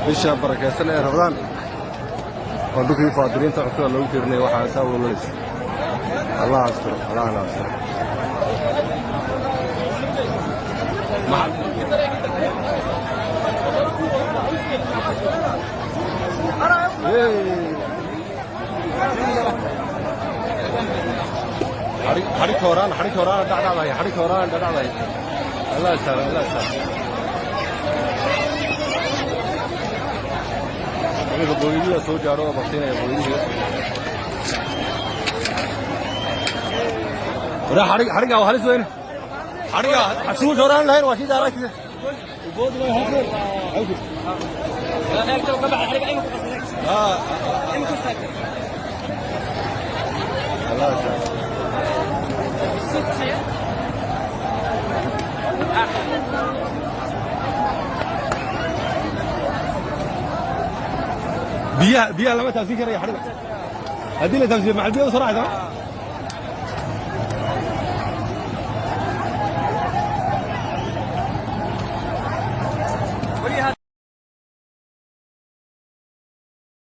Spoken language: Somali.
Bisha barakaysan ee Ramadaan oo dhulkii faadiriinta cuntada loogu tirinaya, waxaa saa walalaysa. Allah asturo, Allahna asturo. Xadhig horaan, xadhig horaan dhacdhacday, xadhig horaan dhacdhacday. Allah asturo, Allah asturo. Iminka booyadihi soo gaaro oo baktinaya booyadihii. Wara xadhig, xadhiga waa halis weyn. Xadhiga xasuus horaan lahayn waa kii daaragtida. Bood waa halis weyn. Ah. Allah asturo. Biyaha, biyaha lama taabsin karaya xadhiga. Haddii la taabsiyo macal biyaha soo raacaysa.